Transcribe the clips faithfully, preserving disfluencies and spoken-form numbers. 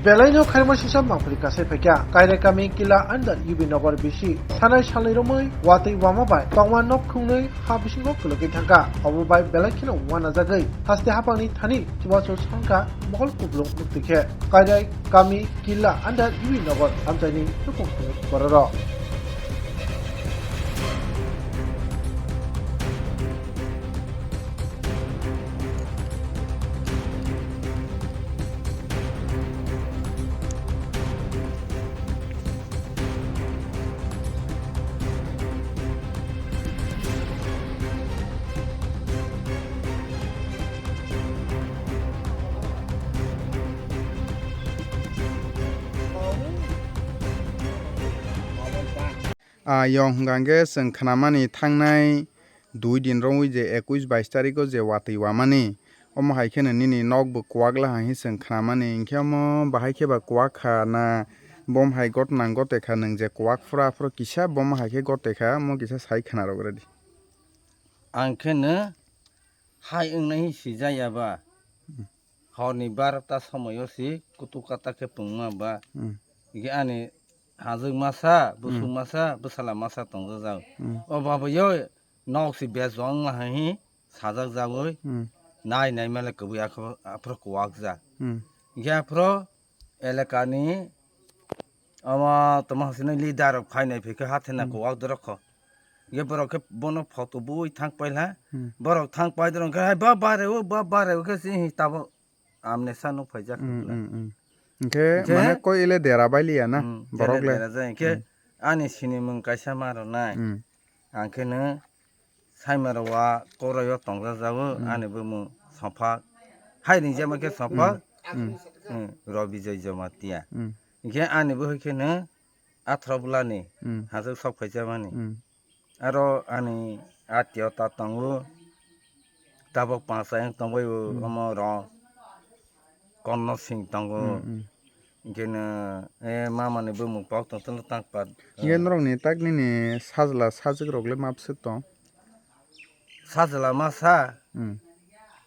Belaino khairma singsa mangpili kasai phaikha. Kairai kami Killa under U B Nagar bisi sanai salni romwi watwi wama bai tongma nok khungnwi ha bisingo kwlwgwi thangkha. Obo bai belai kheno uanajagwi haste haphangni thani chubachu songkha mokol kuplung muktwi khe. Kairai kami Killa under U B Nagar amchaini nukhung khungnwi bororok. Ah, yong hwnkha hwnkhe chwng khnamani thangnai dui din romwi je ekush bais tarikh o je watwi wamani, omo hai kheno nini nok bo kwak laha hinwi chwng khnamani, hinkhe omo bahai khe ba kwak kha na bom hai gotnang gote kha, nwng je kwak phuru aphuru kisa bom hai khe gote kha, omo kisa sai khna rwk rwdi. Ang kheno hai wngnai hinwi sijak ya ba. Hmm. Horni barota somoio si kutuk kata khe pungma ba. Hmm. Hingke ani hajwk masa, busuk Hmm. masa, bwsala masa tongjak jago. Hmm. O babayo nok si bes wng lahai hi sajak jagoi. Hmm. Nai nai male kwbwi aphro, aphro kwak jak. Hmm. Hingke aphro elakani omo tongma hwnwi leader rok phainai phikhe hathena Hmm. kwak dorok kho. Hingke borok khe bono photo bui thang pailha. Hmm. Borok thang pai dorok khe, "Hai ba bare o, ba bare o," khe si hi tabo amne sa nuk phaijak Hmm, kwbla. Hmm, hmm. Hingke Hingke mane koi ele dera bai liya na Hmm, borok ele le. dera jai. Hingke Hmm. ani sinimung kaisa ma rwnai. Hmm. Ang khe no Saimaro wa koraio tongjajago, Hmm. ani bumung Sophak. Hai ringjama khe Sophak, Hmm. Hmm. hmm, Robi Joy Jamatia. Hmm. Hingke ani bo hai khe no Athra Bulani Hmm. hajwk sok phaijamani. Hmm. Aro ani atio ta tongo, tabok pansa yang tongbaio Hmm. omo rong. Konno sing tongo. Hmm, hmm. Hingke no, eh, mama ni bumung pok tong tong tang pat. Hingke norok ni tak nini sajla sajwk rok le map swk tong? Sajla masa, Hmm.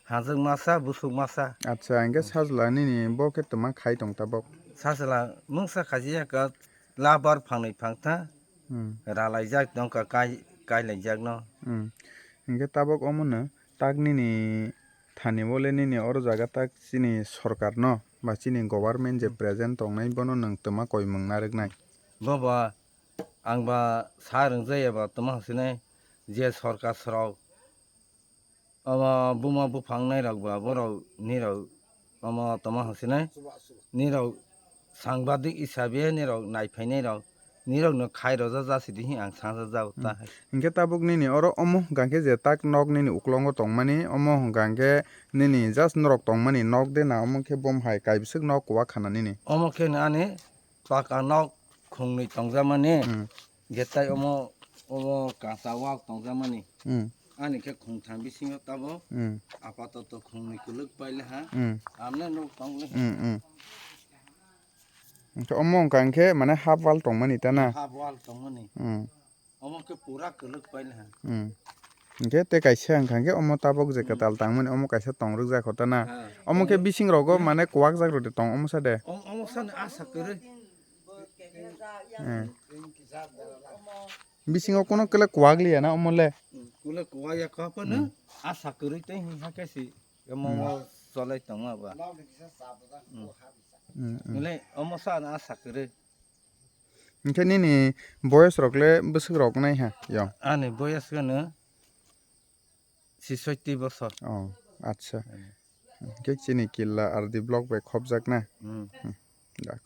hajwk masa, busuk masa. Acha, hingke sajla nini bo khe toma khai tong tabok? Sajla mungsa khaji ya ka labar phangni phangtha Hmm. ralaijak tong ka kai, kailaijak no. Hmm. Hingke tabok omo no tak nini thani bole nini oro jaga tak chini sorkar no ba chini government je Hmm. present tongnai bono nwng toma koimwng narwknai? Bobo, ang ba sa rwngjaya ba toma hwnsinai je sorkar srok omo buma buphang nairok ba borok nirok omo toma hwnsinai nirok sangbadik hisabe nirok naiphainairok nirokno khai rojak jasidi hi ang sangjak jago Hmm. ta hai. Hingke tabuk nini oro omo hwnkha khe je tak nok nini uklongo tongmani, omo hwnkha khe nini just norok tongmani nok de na omo khe bom hai kaibwswk nok kwak khana nini? Omo khe no ani paka nok khungnwi tongjakmani, Hmm. je tai omo, omo kasa wak tongjakmani. Hmm. Ani khe khungtham bisingo tabuk Hmm. apatoto khungnwi kwlwk paile ha. Hmm. Amne nuk tong le ha. Hmm, hmm. Hingke omo wngkha hingke mane half wall tongmani ta na? Half wall tongmani. Hmm. Omo khe pura kwlwk paile ha. Hmm. Hingke tei kaisa wngkha hingke omo tabok je Hmm. kwtal tangmani omo kaisa tongrwk jak kho ta na? Ha. Omo khe Omo bising rogo Hmm. mane kwak jak rwdi tong omo sa de? Om-, omo sa ni asa kwrwi. Hmm. Bisingo kono kele kwak liya na omo le? Hmm. Kule kwak ya kha phano Hmm. asa kwrwi tei hing hakhe si omo Hmm. o cholai tongma ba. Hmm. Hmm, hmm. Nile omo sa na asa kwrwi. Hingke nini boyos rok le bwswk rok nai ha yo? Ani boyos gano sisotti bosor. Oh, acha. Hmm. Hingke chini killa R D block bai khopjak na? Hmm. Hmm. Dak.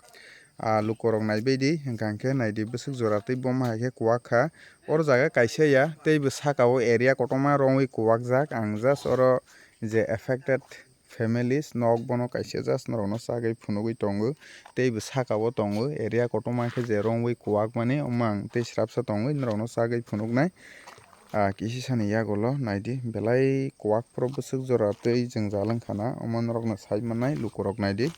Ah, lukorok naibaidi, hingka hingke naidi bwswk jora tei boma hai khe kwak kha. Oro jaga kaisa ya, tei bo saka o area kotorma rongwi kwak jak. Ang just oro je affected families nok bono kaisa just norokno chagwi phunugwi tongo. Tei bo saka o tongo, area kotorma khe je rongwi kwak mani, omo ang tei srapsa tongwi norokno chagwi phunuknai. Ah, kisi sani yagulo naidi, belai kwak phuru bwswk jora tei jwngjal wngkha na, omo norokno sai mannai lukurok naidi.